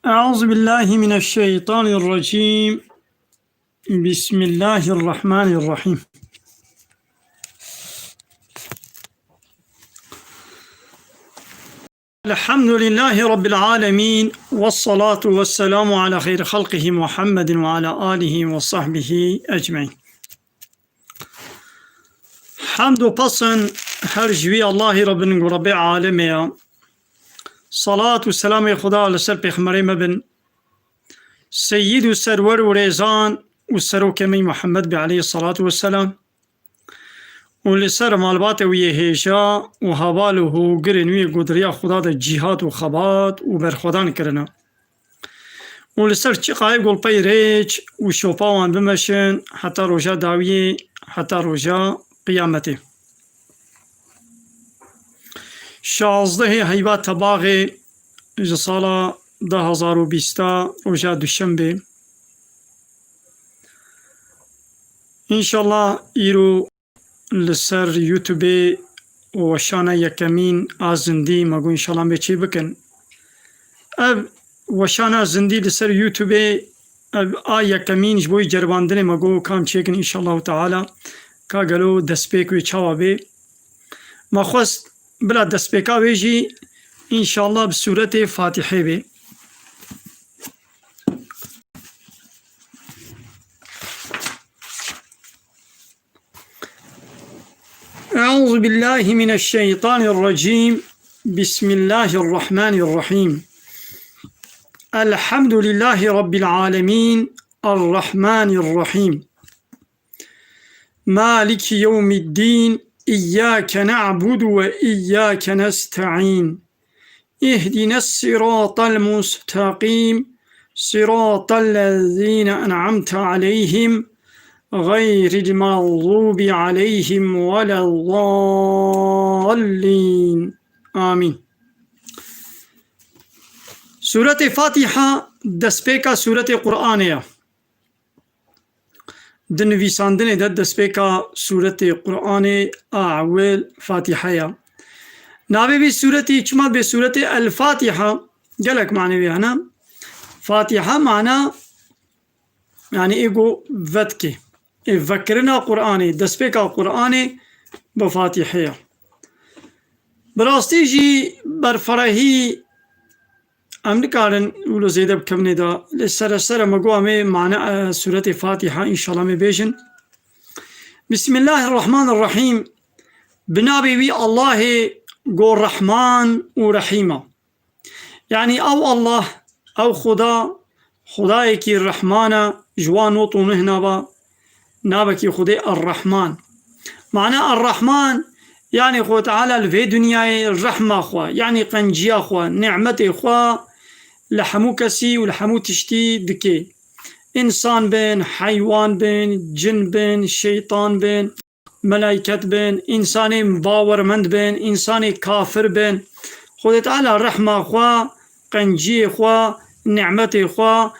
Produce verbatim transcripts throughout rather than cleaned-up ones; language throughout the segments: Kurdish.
أعوذ بالله من الشيطان الرجيم. بسم الله الرحمن الرحيم. الحمد لله رب العالمين، والصلاة والسلام على خير خلقه محمد وعلى آله وصحبه أجمعين. Hemd û pesn her ji wî Allahî re bin ku Rebbê alemê ye. Salat û selamê Xuda li ser pêxemberê me bin. Seyîd û serwer û rêzan û serokê me Muhammed be aleyhî salatu vesselam. Û li ser malbatê wî yê hêja û heval û hogirên wî yê ku di riya Xuda de cîhad û xebat û berxwedan kirine. Û li ser çiqayê golpey rêç û şopa wan bimeşin heta roja dawiyê, heta roja qiyametê. Şazdehê heyva tebaxê ji sala du hazar û bîsta, roja duşembê. Înşallah îro li ser YouTubeê weşana yekemîn a zindî me got înşallah em ê çê bikin. Ev weşana zindî li ser YouTubeê, ev a yekemîn ji bo yî ceribandinê me got kam çêkin înşallahu teala, ka gelo destpêk wê çawa bê. Me xwest bila destpêka wê jî înşallah bi sûretê Fatîhê bê. أعوذ بالله من الشيطان الرجيم. بسم الله الرحمن الرحيم. الحمد لله رب العالمين. الرحمن الرحيم. مالك يوم الدين. إياك نعبد وإياك نستعين. اهدنا الصراط المستقيم، صراط الذين أنعمت عليهم، غير المغضوب عليهم ولا الضالين. آمين. Sûretê Fatîha destpêka sûretê Qur'anê ye. Di nivîsandinê de destpêka sûretê Qur'anê a ewil Fatîhe ye. Navê vî sûretî çima dibê sûretê El Fatîha? Gelek manê wê hene. Fatîha mana, yanî ê ku vetkê, ê vekirina Qur'anê, destpêka Qur'anê bi Fatîhe ye. Bi rastî jî berfirehî Em nikarin wilo zêde bikevin ê de. Lê sere sere me got em ê mane, e, sûretê Fatîha înşallah em ê bêjin. Bismillahirrahmanirrahîm. Bi navê wî Allahê go Rehman û Rehîm e. Yanî ew Allah, ew Xuda, Xudayekî Rehman e, ji wan not û neh nava, navekî Xwedê Er-Rehman. Mane Er-Rehman, yanî Xwedê Teala li vê dinyayê rehma xwe, yanî qenciya xwe, nîmetê xwe li hemû kesî û li hemû tiştî dike. Însan bin, heywan bin, cin bin, şeytan bin, melayket bin, însanê bawermend bin, însanê kafir bin. Xwedê Teala rehma xwe, qenciyê xwe, nîmetê xwe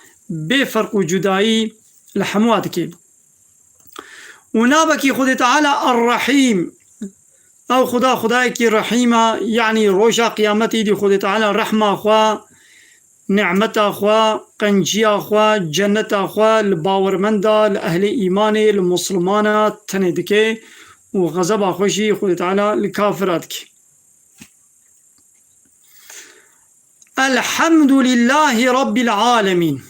bê ferq û cudayî li hemû dike. Û navekî Xwedê Teala Er-Rehîm. Ew Xuda, Xudayekî Rehîm e, yanî roja qiyametê dî Xwedê Teala rehma xwe, nîmeta xwe, qenciya xwe, cenneta xwe li bawermenda, li ehlê îmanê, li misilmana tenê dike û xezeba xwe jî Xwedê Teala li kafira dike. Elhamdulillahî Rabbil Alemîn.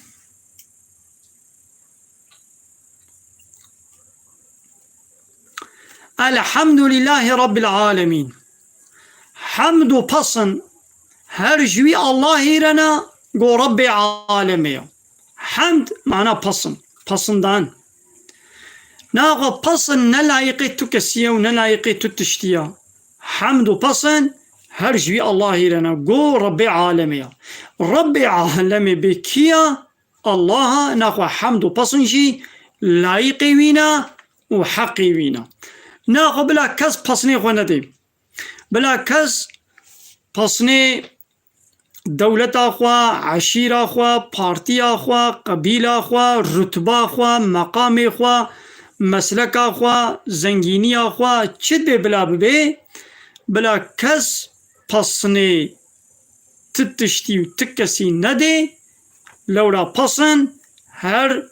Elhamdulillahî Rabbil Alemîn. Hemd û pesn her ji wî Allahî re ne, go Rebbê alemê ye. Hemd mana pesn, pesindan. Naxwe pesn ne layiqê tu kesî ye û ne layiqê tu tiştî ye. Hemd û pesn her ji wî Allahî re ne, go Rebbê alemê ye. Rebbê alemê bê kî ye? Allah e, naxwe hemd û pesn jî layiqê wî ne û heqê wî ne. Naxwe bila kes pesnê xwe nedê. Bila kes pesnê dewleta xwe, eşîra xwe, partiya xwe, qebîla xwe, rutba xwe, meqamê xwe, mesleka xwe, zengîniya xwe, çi dibê bila bibê, bila kes pesnê ti tiştî û ti kesî nedê, Lewra pesin her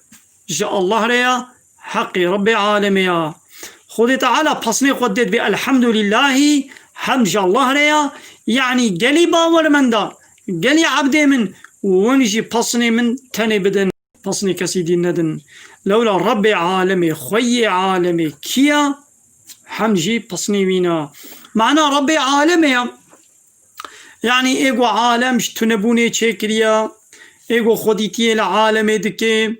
ji Allah re ya, heqê Rebbê alemê ya. Xwedê Teala pesinê xwe dê dibê elhamdulillahî, hemd ji Allah re ya. Yanî gelî bawermenda, gelî ebdê min, win jî pesinê min tenê bidin, pesinê kesî dî nedin. Lewra Rebbê alemê, xweyê alemê kî ya? Hemd jî pesinê wî ne. Mana Rebbê alemê ya. Yanî ê ku alem ji tunebûnê çêkiriye, ê ku xwedîtiyê li alemê dike,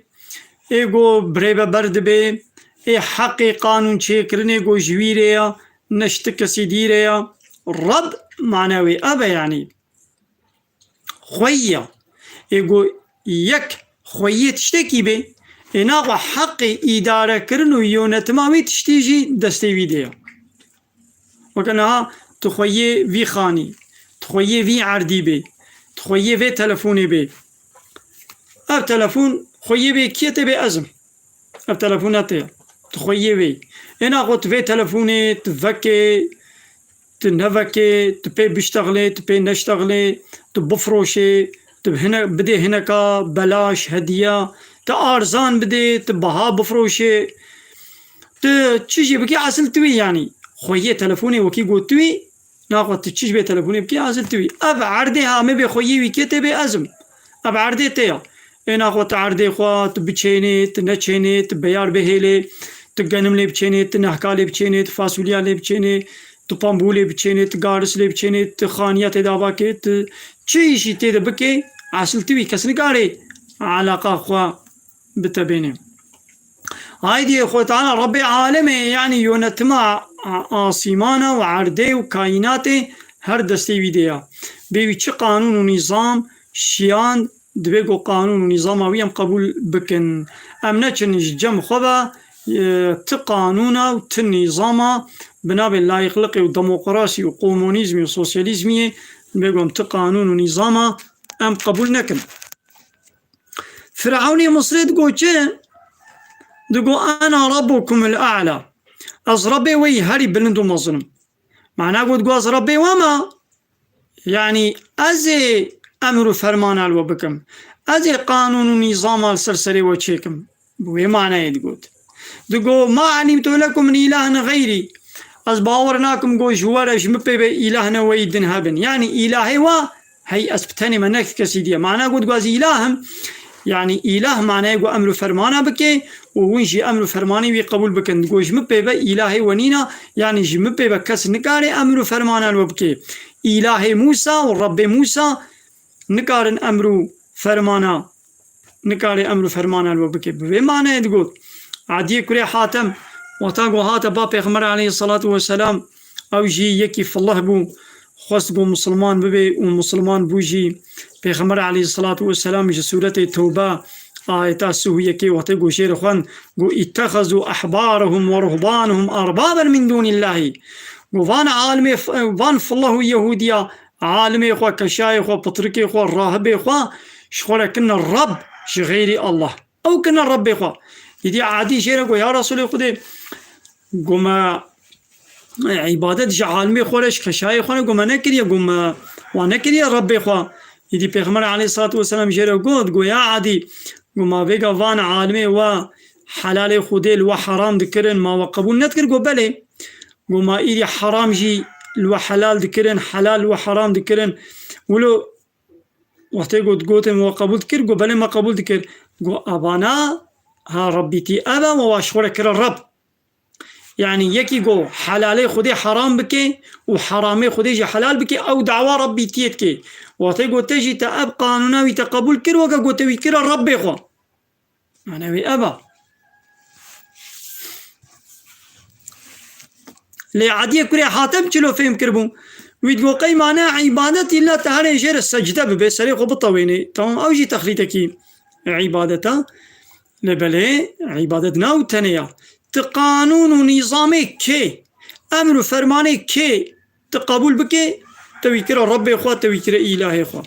ê ku birêveber dibe, ê heqê qanûn çêkirinê ku ji wî re ye, ne ji ti kesî dî re ye. Reb mana wê ev e yanî. Xweyî ye. Ê ku yek xweyî tiştekî bê, ê naxwe heqê îdarekirin û yönetima wî tiştî jî destê wî de ye. Weke niha tu xweyê vî xanî, tu xweyê vî erdî bê, tu xweyê vê telefonê bê. Ev telefon xweyê bê kê tê bê, ez im. Ev telefon ne tê ye. Tu xweyê wê. Ê naxwe tu vê telefonê, tu vekê, tu nevekê, tu pê biştexlê, tu pê neştexlê, tu bifroşê, tu hine-, bidê hineka belaş, hediya, tu arzan bidê, tu biha bifroşê. Tu çi jî bikî, esil tu wî, yanî xweyê telefonê wekî got tu wî, naxwe tu çi ji bê telefonê bikî, esil tu wî. Ev erdê ha me bê xweyê wî kê tê bê, ez im. Ev erdê te ya. Ê naxwe tu erdê xwe, tu biçênê, tu neçênê, tu beyar bihêlê, tu genim lê biçênê, tu nehka lê biçênê, tu fasulya lê biçênê, tu pambû lê biçênê, tu garis lê biçênê, tu xaniya tê de avakê, tu çi îşî tê de bikê, esil tu wî, kes nikarê eleqa xwe bi te bêne. Haydî Xwedê Teala Rebbê alemê, yanî yönetima a-, asîmana û erdê û kaînatê her destê wî de ya. Bê wî çi qanûn û nîzam şiyand, dibê ku qanûn û nîzama wî em qebûl bikin. Em neçin ji cem xwe ve, e, ti qanûna û ti nîzama bi navê layîqliqê û demokrasî û komunîzmî û sosyalîzmiyê, dibê ku em ti qanûn û nîzama em qebûl nekin. Firewnê Misrê digo çi? Digo, "Ena rabbukumul a'la." Ez Rebbê we yî herî bilind û mezin im. Mana got, digo, "Ez Rebbê we me, yanî ez ê emr û fermana li we bikim. Ez ê qanûn û nîzama li ser serê we çêkim." Bi wê manayê digot. Digo, "Ma elimtu lekum min ilahin xeyrî." Ez bawer nakim ku ji we re, ji min pê ve îlahne we yî din hebin. Yanî îlahê we hey, ez bi tenê me, ne kesî diye. Mana got, got ez îlah im. Yanî îlah manayê got emr û fermana bike û hûn jî emr û fermanê wî qebûl bikin. Got ji min pê ve îlahê we nîna, yanî ji min pê ve kes nikare emr û fermana li we bike. Îlahê Mûsa û Rebbê Mûsa nikarin emr û fermana, nikare emr û fermana li we bike. Bi vê manayê digot. Adiyê kurê Hatem, wexta ku hate ba Pêxember aleyhissalatu vesselam, ew jî yekî filih bû, xwest ku misilman bibe û misilman bû jî. Pêxember aleyhissalatu vesselam ji sûretê Tewbe, ayeta sih û yekê wextê ku jê re xwend, ku "Îttexezû ehbarehum ve ruhbanehum erbaben min dûnillahî." Ku van alimê f-, van filih û Yehûdiya alimê xwe, keşayê xwe, pitrikê xwe, rahibê xwe ji xwe re kirine Reb ji xeyrî Allah. Ew kirine Rebbê xwe. Îdî Adî jê re got, "Ya Resûlê Xwedê, got me îbadet ji alimê xwe re, ji keşayê xwe re, got me nekiriye, got me wa nekiriye Rebbê xwe." Îdî Pêxember aleyhissalatu vesselam jê re got, got, "Ya Adî, got me vêga van alimê we helalê Xwedê li we heram dikirin, ma we qebûl nedikir?" Got, "Belê." Got, "Ma îdî heram jî li we helal dikirin, helal li we heram dikirin. Wilo wextê got, gotin we qebûl dikir?" Got, "Belê, me qebûl dikir." Got, "Evana ha Rebbîtî ev e, we wa ji xwe re kire Reb." Yanî yekî got helalê Xwedê heram bike û heramê Xwedê jî helal bike, ew dawa Rebbîtiyê dike. Wextê got te jî te ev qanûna wî te qebûl kir, weke got te wî kire Rebbê xwe. Mana wê ev e. Lê Adiyê kurê Hatem çilo fêm kiribû. Wî digot, qey mane îbadetî la te herê jê re secde bibe, serê xwe bitewênê. Tamam, ew jî texlîtekî îbadet e. Lê belê, îbadet ne ew tenê ya. Ti qanûn û nîzamê kê, emr û fermanê kê ti qebûl bikê, te wî kira Rebbê xwe, te wî kira îlahê xwe.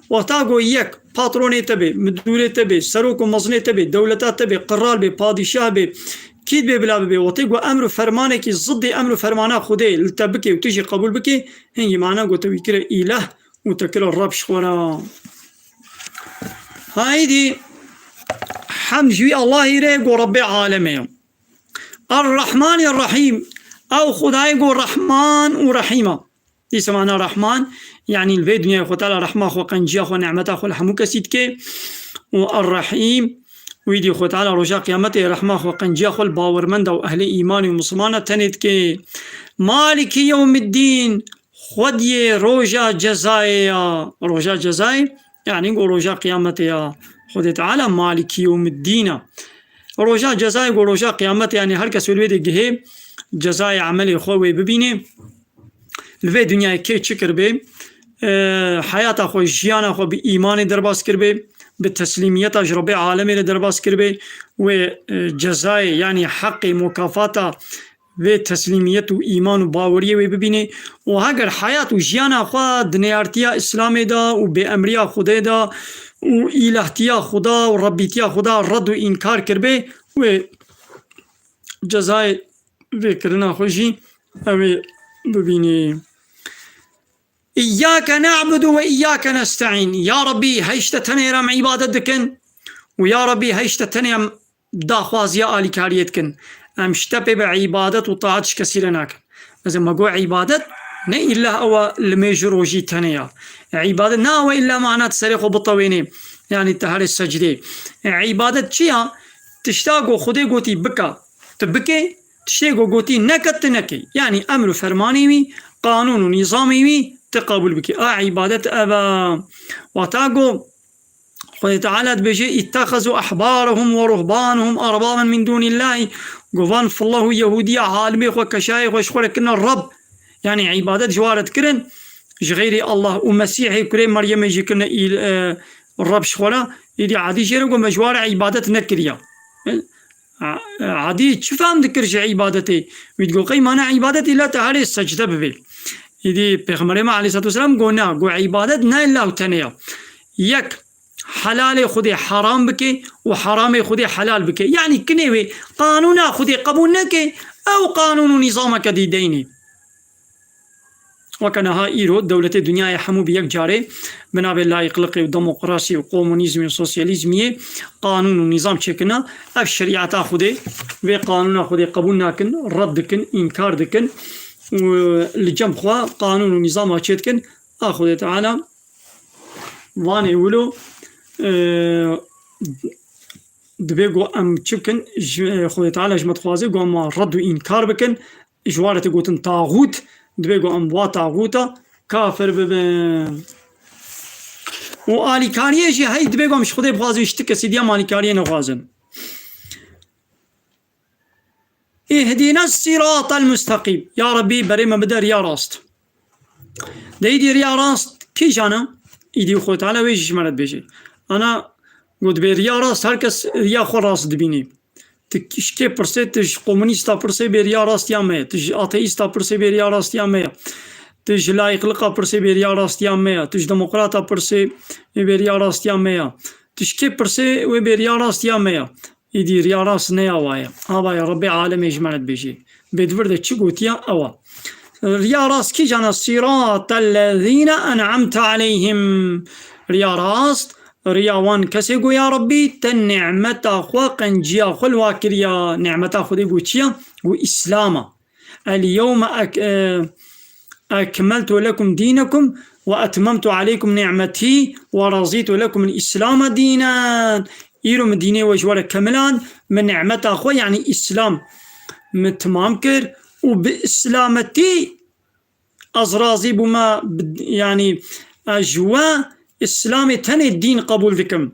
Wexta ku yek patronê te bê, midûrê te bê, serok û mezinê te bê, dewleta te bê, qral bê, padîşah bê, kî dibê bila bibê, wextê ku emr û fermanekî ziddê emr û fermana Xwedê li te bikê û tu jî qebûl bikê, hingî mana ku te wî kira îlah û te kira Reb ji xwe re. Haydî hemd ji wî Allahî re go Rebbê alemê ye. Er-Rahmanê Rahîm, ew Xwedayê go Rehman û Rehîm e. Dîsa mana Rehman, yanî li vê dinyayê Xwe Teala rehma xwe, qenciya xwe, nemeta xwe li hemû kesî dike. Û Er-Rehîm, wî dî Xwe Teala roja qiyametê rehma xwe, qenciya xwe li bawermenda û ehlê îmanê û misilmana tenê dike. Malikî yewmiddîn, Xwediyê roja cezayê ya. Roja cezayê, yanî go roja qiyametê ya. Xwedê Teala Malikî yewmiddîn e. Roja cezayê go roja qiyametê, yanî her kes wê li wê de gihê cezayê emelê xwe wê bibînê. Li vê dinyayê kê çi kiribê, e, heyata xwe, jiyana xwe bi îmanê derbas kiribê, bi teslîmiyeta ji Rebbê alemê re derbas kiribê, wê, e, cezayê, yanî heqê mukafata vê teslîmiyet û îman û baweriyê wê bibînê û heger heyat û jiyana xwe di neyartiya Îslamê de û bêemriya Xwedê de û îlahtiya Xweda û Rebbîtiya Xweda red û înkar kiribê, wê cezayê vê kirina xwe jî ew ê bibînê. Îyyâke na'budu ve îyyâke nesta'în. Ya Rebbî, heyşte tenê re em îbadet dikin û ya Rebbî, heyşte tenê em daxwaziya alîkariyê dikin. Em ji te pê bi îbadet û taat ji kesî re nakin. Mesela me got îbadet ne îlla ew e li mêj û rojî tenê ya. Îbadet ne ew e îlla mana tu serê xwe bitewênê, yanî tu herê secdê. Îbadet çi ya? Tişta ku Xwedê gotî bike, tu bikê, tiştê ku gotî neke, tu nekê. Yanî emr û fermanê wî, qanûn û nîzamê wî tu qebûl bikî. A îbadet ev e. Wata ku Xwedê Teala dibêje, "İttehazu ahbarahum ve ruhbanahum arbaben min dunillahî." Govan fillah û Yehûdiya, alimê xwe, keşayê xwe ji xwe re kirine Reb. Yanî îbadet ji wa re dikirin, ji xeyrê Allah û Mesîhê kurê Meryemê jî kirine îl-, e, Reb ji xwe re. Îdî Adî jê re got, "Me ji wa re îbadet nekiriya." E, A-, Adî çi fehm dikir ji îbadetê? Wî digot, "Qey mana îbadetê la te herê secde bibê." Îdî Pêxemberê me aleyhissalatu vesselam got, "Na, got îbadet ne illa tenê ya. Yek, helalê Xwedê heram bike û heramê Xwedê helal bike." Yanî kinê wê qanûna Xwedê qebûl neke, ew qanûn û nîzameke dî deynê. Weke niha îro dewletê dinyayê hemû bi yek carê bi navê layîqliqê û demokrasî û komunîzmê û sosyalîzmiyê qanûn û nîzam çêkirina. Ev şerîeta Xwedê, vê qanûna Xwedê qebûl nakin, red dikin, înkar dikin û li cem xwe qanûn û nîzama çêdikin. A Xwedê Teala vanê wilo, e, dibê ku em çi bikin, ji, Xwedê Teala ji me dixwaze ku em wan red û înkar bikin. Ji wa re tê gotin taxût, dibê ku em wa taxûta kafir bibin. Û alîkariyê jî hey dibê ku em ji Xwedê bixwazin, ji ti kesî diya em alîkariyê nexwazin. Îhdîne sîratel mustaqîm. Ya Rebbî, berê me bide riya rast. De îdî riya rast kîjan e? Îdî Xwedê Teala wê jî ji me re dibêje. Ana got, dibê riya rast, her kes riya xwe rast dibînî. Tu ji kê pirsê, tu ji komunîsta pirsê bê riya rastiya me ye. Tu ji ateîsta pirsê bê riya rastiya me ye. Tu ji layîqlika pirsê bê riya rastiya me ye. Tu ji demokrata pirsê bê riya rastiya me ye. Tu ji kê pirsê wê bê riya rastiya me ye. Îdî riya rast ne ya wa ye. Ava ye Rebbê alemê ji me re dibêje. Bê di vir de çi gotiya ew e. Riya rast kîjan e? Sîratel lezîne en'amte aleyhim. Riya rast, riya wan kesê ku ya Rebbî te nîmeta xwe, qenciya xwe li wa kiriya. Nîmeta Xwedê ku çi ye? Ku Îslam e. El yewme ek-, e, ekmeltu lekum dînekum ve etmemtu aleykum nîmetî ve razîtu lekum l-Îslame dînen. Îro min dînê we ji we re kemiland, min nîmeta xwe, yanî Îslam, min timam kir û bi Îslametî ez razî bûme, bi, yanî ez ji we Îslamê tenê dîn qebûl dikim.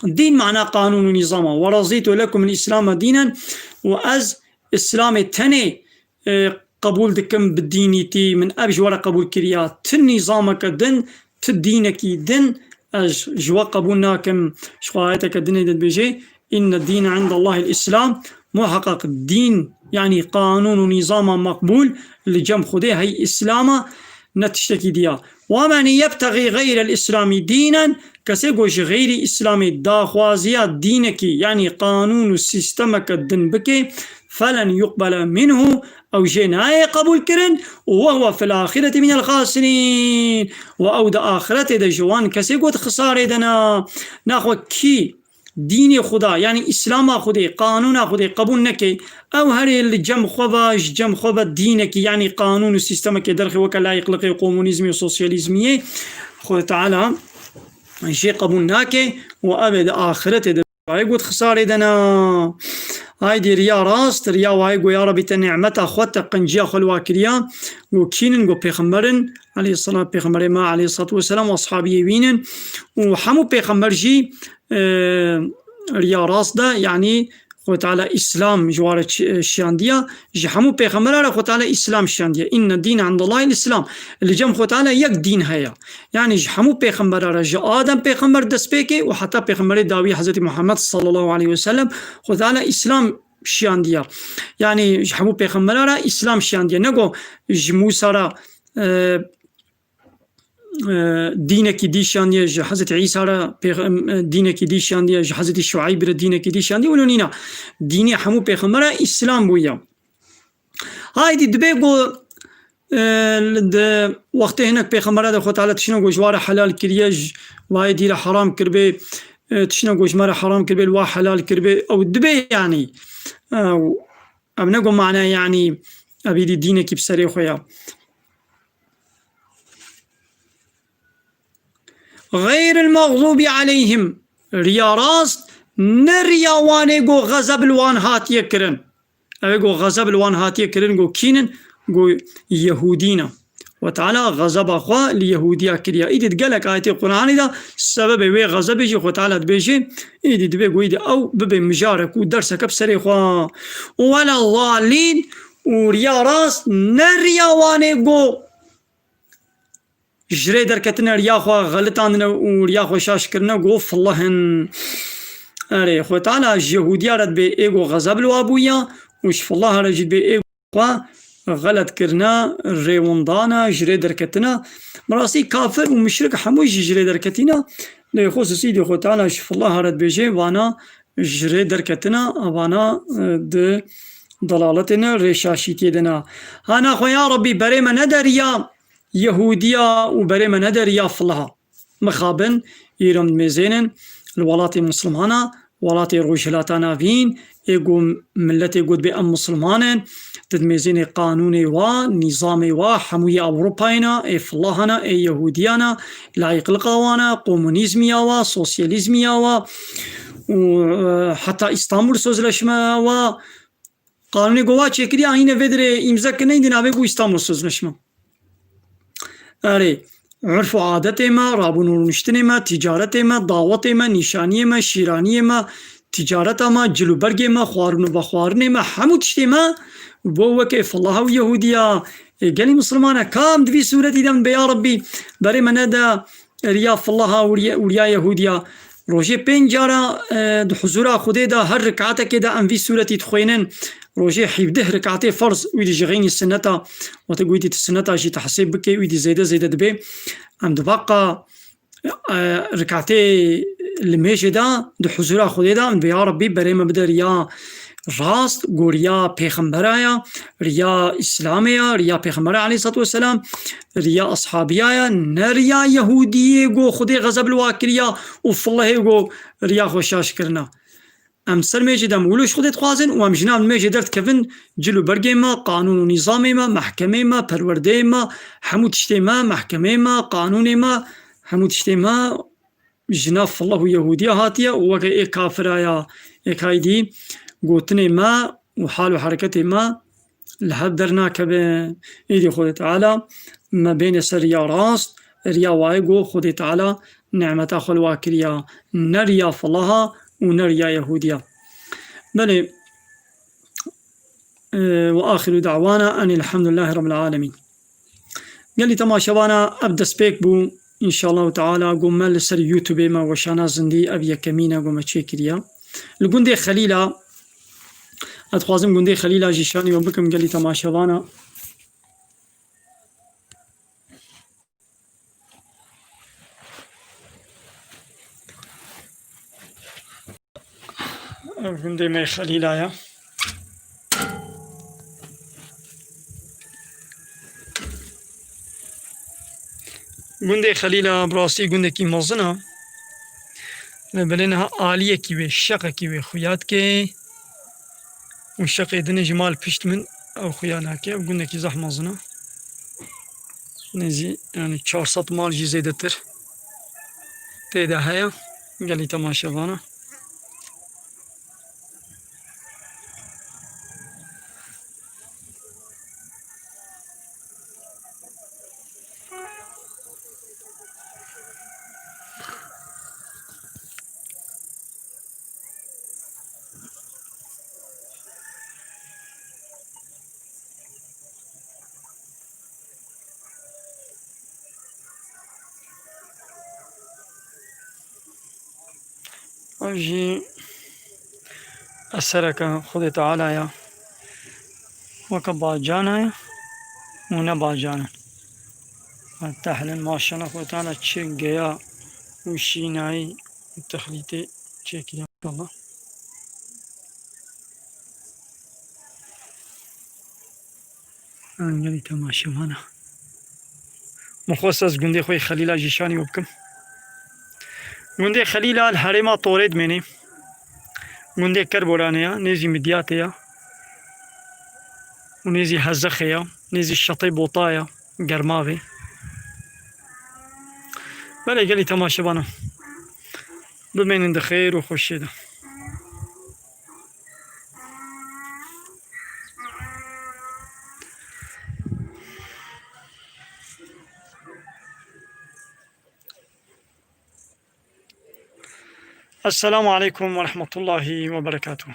Dîn mana qanûn û nîzam e. Ve razîtu lekum l-Îslame dînen, û ez Îslamê tenê, e, qebûl dikim bi dînîtî. Min ev ji we re qebûl kiriya. Ti nîzameke din, ti dînekî din ez ji we qebûl nakim. Ji xwe ayeteke dinê de dibêje, "Inne dîne indallahil Îslam." Muheqeq dîn, yanî qanûn û nîzama meqbûl li cem Xwedê hey Îslam e, ne tiştekî diya. "Ve men yebtexî xeyrel Îslamî dînen", kesê ku ji xeyrî Îslamê daxwaziya dînekî, yanî qanûn û sîstemeke din bike, فلن يقبل منه، ew jê nayê qebûl kirin, û وهو في الآخرة من الخاسرين، û ew di axiretê de ji wan kesê got xisarê de ne. Naxwe kî dînê Xuda, yanî Îslama Xwedê, qanûna Xwedê qebûl neke, ew herê li cem xwe ve, ji cem xwe ve dînekî, yanî qanûn û sîstemekê derxê weke layîqliqê, komunîzmê û sosyalîzmiyê Xwedê Teala jê qebûl nake û ev ê di axiretê de Ay got xisarê de ne. Haydê riya rast, riya wayê go ya Rebî te nîmeta xwe, te qinciya xwe li wa kiriya. Go kînin, go pêxemberin, aleyhisselam, pêxemberê me aleyhissalatu vesselam û ashabiyê wînin. Û hemû pêxember jî, e, riya rast de, yanî Xwe Teala Îslam ji wa re çi-, şiyandiya. Ji hemû pêxembera re Xwe Teala Îslam şiyandiye. Inne dîne indallahil Îslam. Li cem Xwe Teala yek dîn heye. Yanî ji hemû pêxembera re, ji Adem pêxember destpêkê û heta pêxemberê dawî Hezretî Muhammed sallallahu aleyhi ve sellem Xwe Teala Îslam şiyandiye. Yanî ji hemû pêxembera re Îslam şiyandiye. Nego ji Mûsa re, e, e, dînekî dî şiyandiye, ji Hezretî Îsa re pêx-, e, dînekî dî şiyandiye, ji Hezretî Şueyb re dînekî dî şiyandiye. Wilo nîna. Dînê hemû pêxembera Îslam bûye. Haydî dibe ku, e, di wextê hinek pêxembera de Xwe Teala tiştine ku ji wa re helal kiriye, ji wayê dî re heram kiribê, e, tiştine ku ji me re heram kiribê, li wa helal kiribê, ew dibe yanî. E, ew ne ku mane yanî ev îdî dînekî bi serê xwe ya. Xeyril mexzûbî aleyhim, riya rast, ne riya wanê ku xezeb li wan hatiye kirin. Ew ê ku xezeb li wan hatiye kirin, ku kînin, ku Yehûdî ne. Xwe Teala xezeba xwe li Yehûdiya kiriya. Îdî di gelek ayetê Qur'anê de sebebê wê xezebê jî Xwe Teala dibêje, îdî dibê ku îdî ew bibe mijarek û derseke bi serê xwe. Wele zalîn, û riya rast ne riya wanê ku ji rê derketine, riya xwe xelitandine û riya xwe şaş kirine, got, fillihin. Erê, Xwe Teala ji Yehûdiya re dibê ê got xezeb li wa bûye û ji filliha re jî dibê ê got xwe xelet kirine, rêwindane, ji rê derketine. Bi rastî kafir û muşrik hemû jî ji rê derketîne. Lê xusûsî dê Xwe Teala ji filliha re dibêje, vana ji rê derketine, vana, e, di dalaletê ne, rê şaşîtiyê de ne. Hana xwe ya Rebbî berê me nede riya Yehûdiya û berê me nede riya filliha. Mixabin, îro em dimêzênin li welatê Mislimana, welatê Rojhilata Navîn, ê ku miletê got bê em Misliman in, tu dimêzênê qanûnê wa, nîzamê wa, hemû yê Ewropayê ne, ê fillahana, ê Yehûdiyana, layîqliqa wan e, komunîzmiya wa, sosyalîzmiya wa û, e, heta Îstanbul Sözleşme wa, qanûnê ku wa çêkiriya, hîne vê dirê îmze kirine, îndî navê bû Îstanbul Sözleşme. Erê, urf û adetê me, rabûn û rûniştinê me, ticaretê me, dawetê me, nîşaniyê me, şîraniyê me, ticareta me, cil û bergê me, xwarin û vexwarinê me, hemû tiştê me bo weke fillaha û Yehûdiya. Ê, gelî Mislimane, kam di vî sûretî de min bê, ya Rebbî, berê me nede riya fillaha û riya, û riya Yehûdiya. Rojê pênc cara, e, di huzûra Xwedê de her rikatekê de em vî sûretî dixwênin. Rojê hevdeh rikatê ferz, wî dî ji xeynî sineta, wate ku wî dî tu sineta jî tu hesêb bikê, wî dî zêde zêde dibe. Em di vaqa, e, rikatê limêjê de, di huzûra Xwedê de, em dibê, ya Rebbî, berê me bide riya rast, ku riya pêxembera ya, riya Îslamê ya, riya pêxembera aleyhissalatu vesselam, riya ashabiya ya, ne riya Yehûdiyê ku Xwedê xezeb li wa kiriya û fillehê ku riya xwe şaş kirina. Em ser mêjê de em wilo ji Xwedê dixwazin û em ji nav mêjê derdikevin, cil û bergê me, qanûn û nîzamê me, mehkemê me, perwerdeyê me, hemû tiştê me, mehkemeyê me, qanûnê me, hemû tiştê me ji nav fillah û Yehûdiya hatiye û weke ê kafira ya, ê kaydî gotinê me û hal û hereketê me li hev dernakeve. Êdî Xwedê Teala me bêne ser riya rast, riya wayê ku Xwedê Teala nîmeta xwe li wa kiriya, ne riya filaha û ne riya Yehûdiya. Belê, e, ve axiru da'wana enil hamdülillahi rabbil alemin. Gelî temaşevana, ev destpêk bû. Înşallahu Teala, ku me li ser YouTubeê me weşana zindî, ev yekemîn e ku me çêkiriye. Li gundê Xelîla, ez dixwazim gundê Xelîla jî şanî we bikim gelî temaşevana. Ev gundê me Xelîla ye. Gundê Xelîla bi rastî gundekî mezin e. Lê belê niha aliyekî wê, şeqekî wê xuya dike. Û şeqê din jî mal pişt min ew xuya nake. Ew gundekî zehf mezin e. Nêzî, yani çar sed mal jî zêdetir tê de heye. Gelî temaşevana. Ev jî esereke Xwedê Teala ya. Weke bacana ye û ne bacana. Tehlin maşallah Xwedê Teala çi geya û şînayî û texlîtê çêkiriye maşallah. Angelî temaşevana. Min xwest ez gundê xwe yê Xelîla jî şanî we bikim. Gundê Xelîla li herêma Torê dimênê. Gundê Kerboranê ya, nêzî Midyatê ya. Û nêzî Hezexê ya, nêzî Şetê Bota ya, Germavê. Belê gelî temaşevana. Bimênin di xêr û xweşiyê de. Esselamu aleykum ve rahmetullahi ve berekatuhu.